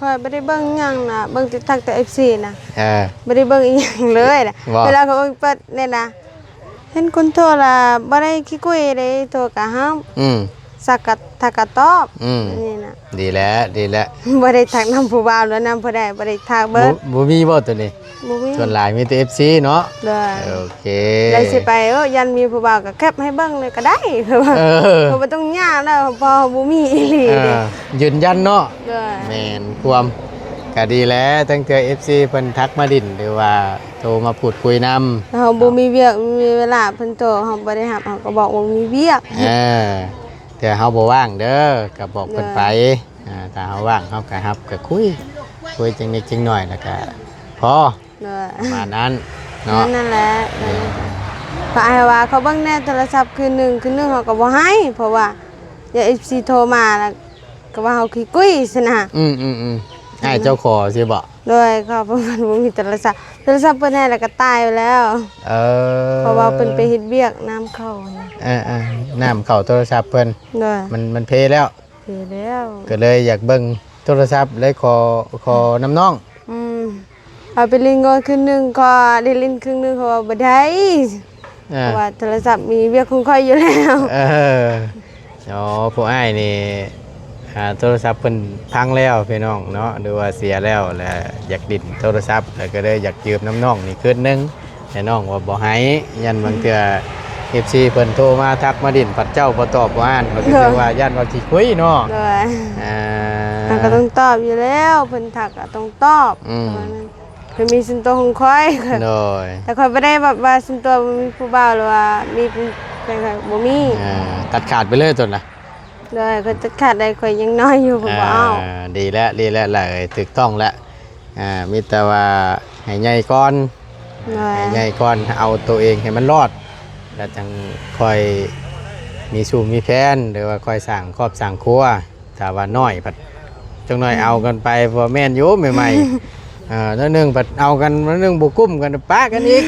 ຂ້ອຍບໍ່ໄດ້ເບິ່ງຫຍັງນະ ເບິ່ງແຕ່ທັກແຕ່ເອັຟຊີນະ ເອີ ບໍ່ໄດ້ເບິ່ງອີ່ຫຍັງເລີຍນະ ບໍ່ ເວລາຂ້ອຍເບິ່ງເປີດນີ້ນະ ເຫັນຄົນໂທລະບໍ່ໄດ້ຂີ້ຄຸຍເດ້ ໂທກະຫາ ອືມ ສັກກະ ທັກກະຕອບ ອືມ ນີ້ນະ ດີແລ້ວ ດີແລ້ວ ບໍ່ໄດ້ທັກນຳຜູ້ບ່າວ ຫຼືນຳຜູ້ໃດ ບໍ່ໄດ້ທັກເບີດ ບໍ່ ບໍ່ມີບໍ່ໂຕນີ້? ບໍ່ມີ ສ່ວນຫຼາຍມີແຕ່ເອັຟຊີເນາະ ໂດຍ ໂອເຄ ແລ້ວຊິໄປ ເອີ ຢ້ານມີຜູ້ບ່າວກໍແຄບໃຫ້ເບິ່ງເລີຍກໍໄດ້ ເອີ ບໍ່ຕ້ອງຍາກແລ້ວ ເພາະບໍ່ມີອີ່ຫຼີເດ້ ເອີ ຢືນຢັນເນາະ ໂດຍ ແມ່ນຄວາມ ກໍດີແລ້ວ ຕັ້ງເທື່ອເອັຟຊີເພິ່ນທັກມາດິ້ນ ຫຼືວ່າໂທມາພູດຄຸຍນຳ ເຮົາບໍ່ມີວຽກ ບໍ່ມີເວລາ ເພິ່ນໂທເຮົາບໍ່ໄດ້ຮັບ ເຮົາກໍບອກວ່າບໍ່ມີວຽກ ເອີ ເທື່ອເຮົາບໍ່ວ່າງເດີ ກໍບອກເພິ່ນໄປ ໂດຍ ອ່າ ຖ້າເຮົາວ່າງເຮົາກໍຮັບກໍຄຸຍ ຄຸຍຈັກນິດຈັກໜ້ອຍ ແລ້ວກໍພໍ ໂດຍ ປະມານນັ້ນເນາະ ນັ້ນແຫຼະ ໂດຍ ກໍອ້າຍວ່າ ຂໍເບິ່ງແດ່ໂທລະສັບຄືນໜຶ່ງ ຄືນໜຶ່ງເຮົາກໍບໍ່ໃຫ້ ເພາະວ່າ ຢ່າ ເອັຟຊີ ໂທມາ ແລ້ວກໍວ່າເຮົາຂີ້ກຸຍຊັ້ນນະ ອືມໆໆ ອ້າຍເຈົ້າຂໍຊິບໍ? ໂດຍ ເຂົາເພິ່ນບໍ່ມີໂທລະສັບ ໂທລະສັບເພິ່ນໃຫ້ແລ້ວກໍຕາຍໄປແລ້ວ ເອີ ເພາະວ່າເພິ່ນໄປເຮັດວຽກ ນ້ຳເຂົ້າ ເອີໆ ນ້ຳເຂົ້າໂທລະສັບເພິ່ນ ໂດຍ ມັນ ມັນເພແລ້ວ ເພແລ້ວ ກໍເລີຍຢາກເບິ່ງໂທລະສັບ ເລີຍຂໍ ຂໍນຳນ້ອງ ອືມ ເອົາໄປຫຼິ້ນກ່ອນຄືນໜຶ່ງ ຂໍໄດ້ຫຼິ້ນຄຶ່ງໜຶ່ງ ເຂົາວ່າບໍ່ໄດ້ ອ່າ ເພາະວ່າໂທລະສັບມີວຽກຂອງຂ້ອຍຢູ່ແລ້ວ ເອີ ອໍ ຜູ້ອ້າຍນີ້ ອ່າ ໂທລະສັບເພິ່ນພັງແລ້ວພີ່ນ້ອງເນາະ ຫຼືວ່າເສຍແລ້ວ ແລ້ວຢາກຫຼິ້ນໂທລະສັບ ແລ້ວກໍເລີຍຢາກຢືມນຳນ້ອງນີ້ຄືນໜຶ່ງ ແຕ່ນ້ອງວ່າບໍ່ໃຫ້ ຢ້ານບາງເທື່ອ ເອັຟຊີ ເພິ່ນໂທມາທັກມາດິ້ນ ພັດເຈົ້າບໍ່ຕອບບໍ່ອ່ານ ກໍຄືວ່າຢ້ານວ່າຂີ້ຄຸຍເນາະ ໂດຍ ອ່າ ມັນກໍຕ້ອງຕອບຢູ່ແລ້ວ ເພິ່ນທັກກໍຕ້ອງຕອບ ອືມ ເພິ່ນມີສ່ວນຕົວຂອງຂ້ອຍ ໂດຍ ແຕ່ຂ້ອຍບໍ່ໄດ້ແບບວ່າສ່ວນຕົວມີຜູ້ບ່າວ ຫຼືວ່າມີ ບໍ່ມີ ອ່າ ຕັດຂາດໄປເລີຍຕົນນະ ໂດຍ ຂ້ອຍຕັດຂາດໄດ້ ຂ້ອຍຍັງນ້ອຍຢູ່ ຂ້ອຍບໍ່ເອົາ ອ່າ ດີແລ້ວ ດີແລ້ວ ຫຼາຍ ຖືກຕ້ອງແລ້ວ ອ່າ ມີແຕ່ວ່າໃຫ້ໃຫຍ່ກ່ອນ ໂດຍ ໃຫ້ໃຫຍ່ກ່ອນ ເອົາໂຕເອງໃຫ້ມັນລອດ ແລ້ວຈັ່ງຄ່ອຍມີຊູ້ມີແຟນ ຫຼືວ່າຄ່ອຍສ້າງຄອບສ້າງຄົວ ຖ້າວ່ານ້ອຍພັດ ຈັກໜ້ອຍເອົາກັນໄປ ເພາະວ່າແມ່ນຢູ່ໃໝ່ໆ ເອີ ໜ້ອຍໜຶ່ງພັດເອົາກັນ ໜ້ອຍໜຶ່ງບໍ່ກຸ້ມກັນ ປະກັນອີກ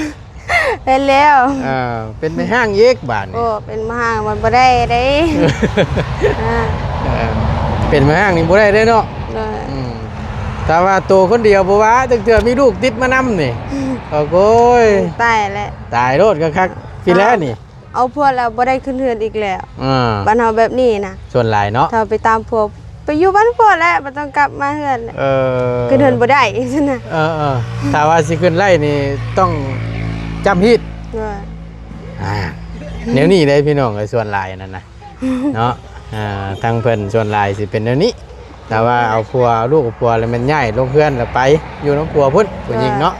ແມ່ນແລ້ວ ເອີ ເປັນແມ່ຮ້າງອີກບາດນີ້ ໂອ້ ເປັນແມ່ຮ້າງມັນບໍ່ໄດ້ເດ້ ເອີ ເປັນແມ່ຮ້າງນີ້ບໍ່ໄດ້ເດ້ເນາະ ໂດຍ ອືມ ຖ້າວ່າໂຕຄົນດຽວບໍ່ວ່າ ຈັກເທື່ອມີລູກຕິດມານຳນີ້ ໂອ້ຍ ຕາຍແຫຼະ ຕາຍໂລດຄັກໆ ພີ່ແລ້ວນີ້ ເອົາຜົວແລ້ວບໍ່ໄດ້ຂຶ້ນເຮືອນອີກແລ້ວ ອ່າ ບ້ານເຮົາແບບນີ້ນະ ສ່ວນຫຼາຍເນາະ ຖ້າໄປຕາມຜົວ ໄປຢູ່ບ້ານຜົວແລ້ວ ບໍ່ຕ້ອງກັບມາເຮືອນ ເອີ ຂຶ້ນເຮືອນບໍ່ໄດ້ຊັ້ນນະ ເອີໆ ຖ້າວ່າຊິຂຶ້ນໄລ່ນີ້ຕ້ອງຈ້ຳຮີດ ເອີ ອ່າ ແນວນີ້ເດ້ພີ່ນ້ອງເອີຍ ສ່ວນຫຼາຍນັ້ນນະ ເນາະ ອ່າ ທາງເພິ່ນສ່ວນຫຼາຍຊິເປັນແນວນີ້ ຖ້າວ່າເອົາຜົວ ເອົາລູກເອົາຜົວແລ້ວແມ່ນຍ້າຍລົງເຮືອນແລ້ວໄປຢູ່ນຳຜົວພຸ້ນ ຜູ້ຍິງເນາະ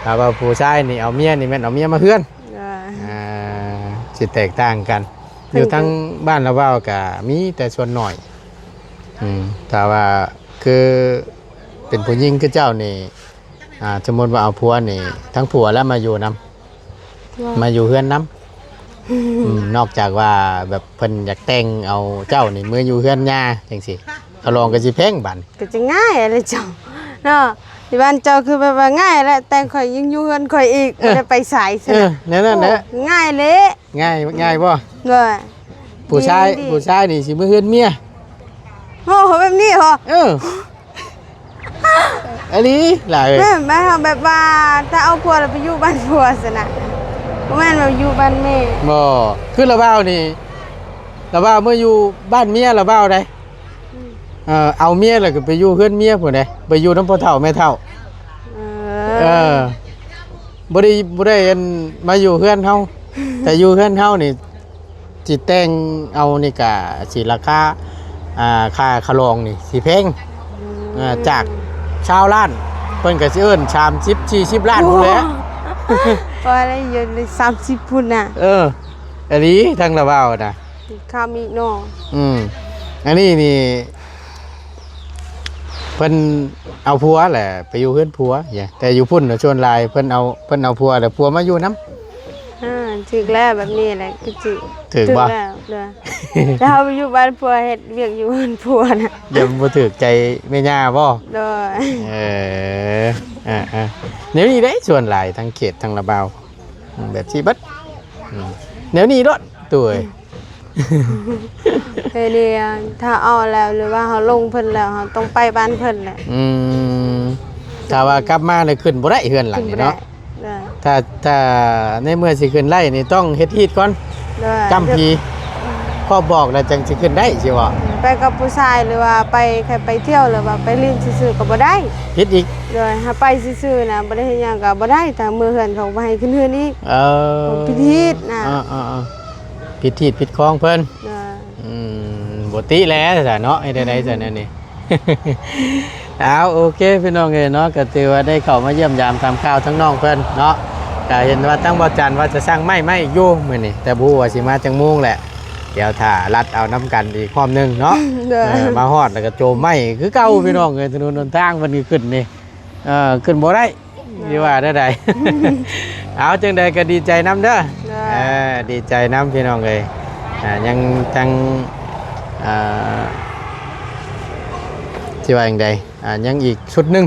ຖ້າວ່າຜູ້ຊາຍນີ້ເອົາເມຍນີ້ແມ່ນເອົາເມຍມາເຮືອນ ອ່າ ຊິແຕກຕ່າງກັນ ຢູ່ທາງບ້ານລາວເວົ້າກະມີແຕ່ສ່ວນໜ້ອຍ ອືມ ຖ້າວ່າຄືເປັນຜູ້ຍິງຄືເຈົ້ານີ້ ອ່າ ສົມມຸດວ່າເອົາຜົວນີ້ ທັງຜົວແລ້ວມາຢູ່ນຳ ມາຢູ່ເຮືອນນຳ ອືມ ນອກຈາກວ່າແບບເພິ່ນຢາກແຕ່ງເອົາເຈົ້ານີ້ເມືອຢູ່ເຮືອນຍ່າຈັ່ງຊີ້ ຂະຫຼອງກໍຊິແພງບາດ ກໍຈະງ່າຍແຫຼະເຈົ້າເນາະ ທີ່ບ້ານເຈົ້າຄືແບບວ່າງ່າຍແຫຼະ ແຕ່ງຂ້ອຍຍັງຢູ່ເຮືອນຂ້ອຍອີກ ເອີ ບໍ່ໄດ້ໄປໃສຊັ້ນ ເອີ ແນວນັ້ນແຫຼະ ໂອ້ ງ່າຍເລ ງ່າຍ ງ່າຍບໍ່? ໂດຍ ຜູ້ຊາຍ ຜູ້ຊາຍນີ້ຊິມາເຮືອນເມຍ ໂອ້ ແບບນີ້ເຫາະ? ເອີ ອີ່ຫຼີຫຼາຍ ແມ່ນ ແບບວ່າຖ້າເອົາຜົວແລ້ວໄປຢູ່ບ້ານຜົວຊັ້ນນະ ບໍ່ແມ່ນວ່າຢູ່ບ້ານແມ່ ບໍ່ ຄືລາວບ່າວນີ້ ລາວບ່າວມາຢູ່ບ້ານເມຍລາວບ່າວໃດ ອືມ ເອີ ເອົາເມຍແລ້ວກໍໄປຢູ່ເຮືອນເມຍພຸ້ນເດ້ ໄປຢູ່ນຳພໍ່ເຖົ້າແມ່ເຖົ້າ ເອີ ເອີ ບໍ່ໄດ້ ບໍ່ໄດ້ອັນມາຢູ່ເຮືອນເຮົາ ແຕ່ຢູ່ເຮືອນເຮົານີ້ ຊິແຕ່ງເອົານີ້ກະຊິລາຄາ ອ່າ ຄ່າຂະຫຼອງນີ້ຊິແພງ ອືມ ອ່າ ຈາກຊາວລ້ານ ເພິ່ນກະຊິເອີ້ນສາມສິບສີ່ສິບລ້ານພຸ້ນແຫຼະ ໂອ້ ພໍໄດ້ຢູ່ສາມສິບພຸ້ນນະ ເອີ ອີ່ຫຼີ ທາງລາວເວົ້ານະ ຄຳອີກເນາະ ອືມ ອັນນີ້ນີ້ ເພິ່ນເອົາຜົວແຫຼະ ໄປຢູ່ເຮືອນຜົວ ແຕ່ຢູ່ພຸ້ນນະ ສ່ວນຫຼາຍເພິ່ນເອົາ ເພິ່ນເອົາຜົວ ແລ້ວຜົວມາຢູ່ນຳ ອ່າ ຖືກແລ້ວ ແບບນີ້ແຫຼະ ຄືຖືກ ຖືກບໍ່? ຖືກແລ້ວ ແລ້ວເຮົາໄປຢູ່ບ້ານຜົວ ເຮັດວຽກຢູ່ເຮືອນຜົວນະ ຢ່າບໍ່ຖືກໃຈແມ່ຍ່າບໍ່? ໂດຍ ເອີ ອ່າໆ ແນວນີ້ເດ້ ສ່ວນຫຼາຍທາງເຂດທາງລາວບ່າວ ແບບຊີ້ເບິດ ອືມ ແນວນີ້ໂລດ ໂດຍ ເອີ ນີ້ ຖ້າເອົາແລ້ວ ຫຼືວ່າເຮົາຫຼົງເພິ່ນແລ້ວ ເຮົາຕ້ອງໄປບ້ານເພິ່ນແຫຼະ ອືມ ຖ້າວ່າກັບມາແລ້ວຂຶ້ນບໍ່ໄດ້ເຮືອນຫຼັງນີ້ເນາະ ຂຶ້ນບໍ່ໄດ້ ໂດຍ ຖ້າ ຖ້າໃນເມື່ອຊິຂຶ້ນໄດ້ນີ້ຕ້ອງເຮັດຮີດກ່ອນ ໂດຍ ກຳຜີ ອືມ ພໍບອກແລ້ວຈັ່ງຊິຂຶ້ນໄດ້ຊິເວົ້າ. ໄປກັບຜູ້ຊາຍ ຫຼືວ່າໄປ ແຄ່ໄປທ່ຽວ ຫຼືວ່າໄປຫຼິ້ນຊື່ໆກໍບໍ່ໄດ້ ຜິດອີກ. ໂດຍ ຫາໄປຊື່ໆນະ ບໍ່ໄດ້ເຮັດຫຍັງກໍບໍ່ໄດ້ ທາງເມືອເຮືອນເຂົາບໍ່ໃຫ້ຂຶ້ນເຮືອນອີກ. ເອີ ຜິດຮີດນະ. ເອີໆໆ ຜິດຮີດຜິດຄອງເພິ່ນ. ໂດຍ ອືມ ບໍ່ຕິແຫຼະຊະເນາະ ເຮັດແນວໃດຊະແນວນີ້. ເອົາ ໂອເຄ ພີ່ນ້ອງເອີຍເນາະ ກໍຖືວ່າໄດ້ເຂົ້າມາຢ້ຽມຢາມຖາມຂ່າວທາງນ້ອງເພິ່ນເນາະ. ກໍເຫັນວ່າທາງບໍ່ຈັນວ່າຈະສັ່ງໄມ້ມາອີກຢູ່ມື້ນີ້ ແຕ່ບໍ່ຮູ້ວ່າຊິມາຈັກໂມງແຫຼະ. ດຽວຖ້າລັດເອົານຳກັນອີກຮອບໜຶ່ງເນາະ. ໂດຍ ເອີ ມາຮອດແລ້ວກໍໂຈມໄມ້ຄືເກົ່າ ພີ່ນ້ອງເອີຍ. ຖະໜົນຫົນທາງເພິ່ນຄືຂຶ້ນນີ້ ເອີ ຂຶ້ນບໍ່ໄດ້ ໂດຍ ຊິວ່າແນວໃດ. ເອົາ ຈັ່ງໃດກໍດີໃຈນຳເດີ. ໂດຍ ເອີ ດີໃຈນຳ ພີ່ນ້ອງເອີຍ. ອ່າ ຍັງທັງ ອ່າ ຊິວ່າຈັ່ງໃດ ອ່າ ຍັງອີກຊຸດໜຶ່ງ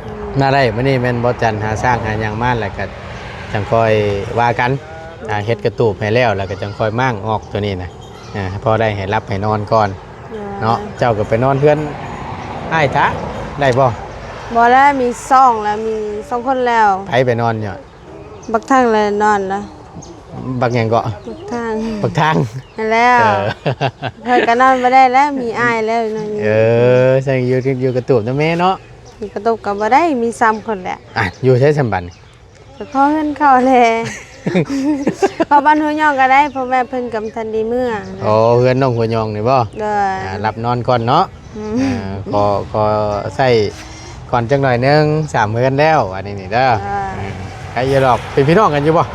ອືມ ມາໄດ້. ມື້ນີ້ແມ່ນບໍ່ຈັນຫາຊ້າງຫາຫຍັງມາ ແລ້ວກໍຈັ່ງຄ່ອຍວ່າກັນ. ອ່າ ເຮັດກະຕູບໃຫ້ແລ້ວ ແລ້ວກໍຈັ່ງຄ່ອຍມ້າງອອກໂຕນີ້ນະ. ອ່າ ພໍໄດ້ໃຫ້ຫຼັບໃຫ້ນອນກ່ອນເນາະ. ເຈົ້າກໍໄປນອນເຮືອນອ້າຍທະໄດ້ບໍ່? ບໍ່ແລ້ວ ມີສອງແລ້ວ ມີສອງຄົນແລ້ວ. ໃຜໄປນອນຢູ່? ບັກທັງແລ້ວນອນລະ. ບັກຫຍັງເກາະ? ບັກທັງ ບັກທັງ ຫັ້ນແລ້ວ. ເອີ ຂ້ອຍກໍນອນບໍ່ໄດ້ແລ້ວ ມີອ້າຍແລ້ວນອນຢູ່. ເອີ ຊັ້ນຢູ່ ຢູ່ກະຕູບນຳແມ່ເນາະ. ຢູ່ກະຕູບກໍບໍ່ໄດ້ ມີສາມຄົນແຫຼະ. ອ່ະ ຢູ່ໃສຊັ້ນບັດນີ້? ກໍຂໍເຮືອນເຂົາແຫຼະ ເພາະບ້ານຫົວຍອງກໍໄດ້ ເພາະແມ່ເພິ່ນກໍບໍ່ທັນໄດ້ເມືອ. ອໍ ເຮືອນນ້ອງຫົວຍອງນີ້ບໍ່? ໂດຍ ອ່າ ຮັບນອນກ່ອນເນາະ. ອືມ ອ່າ ຂໍ ຂໍໃຊ້ກ່ອນຈັກໜ້ອຍໜຶ່ງ ສາມເຮືອນແລ້ວ ອັນນີ້ນີ້ເດີ. ໂດຍ ໃກ້ຢູ່ດອກ ເປັນພີ່ນ້ອງກັນຢູ່ບໍ່?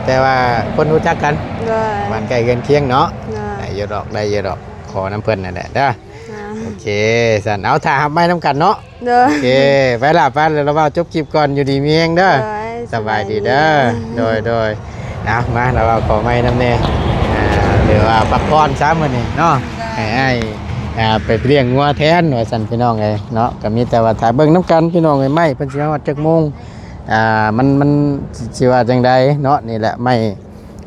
ແຕ່ວ່າຄົນຮູ້ຈັກກັນ. ໂດຍ ບ້ານໃກ້ເຮືອນຄຽງເນາະ. ໂດຍ ໄດ້ຢູ່ດອກ ໄດ້ຢູ່ດອກ ຂໍນຳເພິ່ນນັ້ນແຫຼະເດີ. ໂອເຄ ຊັ້ນ ເອົາ ຖ້າຮັບໄມ້ນຳກັນເນາະ. ໂດຍ ໂອເຄ ໄປລະ ໄປລະ ລະເວົ້າຈົບຄລິບກ່ອນ ຢູ່ດີມີແຮງເດີ. ໂດຍ ສະບາຍດີເດີ. ສະບາຍດີ ໂດຍ ໂດຍ ເອົາ ມາລະເວົ້າຂໍໄມ້ນຳແດ່. ອ່າ ຖືວ່າພັກຜ່ອນຊະມື້ນີ້ເນາະ. ໂດຍ ໃຫ້ອ້າຍ ອ່າ ໄປລ້ຽງງົວແທນວ່າຊັ້ນ ພີ່ນ້ອງເອີຍເນາະ. ກໍມີແຕ່ວ່າຖ້າເບິ່ງນຳກັນ ພີ່ນ້ອງເອີຍ ໄມ້ເພິ່ນຊິຮອດຈັກໂມງ ອ່າ ມັນ ມັນຊິວ່າຈັ່ງໃດເນາະ. ນີ້ແຫຼະໄມ້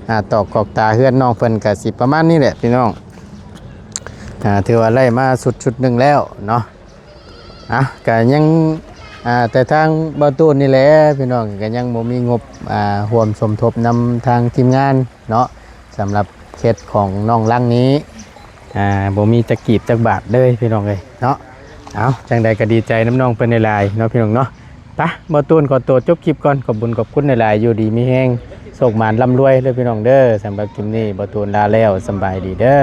ອ່າ ຕອກຄອກຕາເຮືອນນ້ອງເພິ່ນ ກໍຊິປະມານນີ້ແຫຼະ ພີ່ນ້ອງ. ອ່າ ຖືວ່າໄລ່ມາຊຸດ ຊຸດໜຶ່ງແລ້ວເນາະ. ອ່ະ ກະຍັງ ອ່າ ແຕ່ທາງບ່າວຕູນນີ້ແຫຼະ ພີ່ນ້ອງ ກະຍັງບໍ່ມີງົບ ອ່າ ຮ່ວມສົມທົບນຳທາງທີມງານເນາະ ສຳລັບເຂດຂອງນ້ອງຫຼັງນີ້ ອ່າ ບໍ່ມີຈັກກີບຈັກບາດເລີຍ ພີ່ນ້ອງເອີຍເນາະ. ເອົາ ຈັ່ງໃດກະດີໃຈນຳນ້ອງເພິ່ນຫຼາຍໆເນາະ ພີ່ນ້ອງເນາະ. ໄປ ບ່າວຕູນຂໍຕົວຈົບຄລິບກ່ອນ ຂອບບຸນຂອບຄຸນຫຼາຍໆ ຢູ່ດີມີແຮງ ໂຊກໝານລ່ຳລວຍເດີ ພີ່ນ້ອງເດີ. ສຳລັບຄລິບນີ້ ບ່າວຕູນລາແລ້ວ ສະບາຍດີເດີ.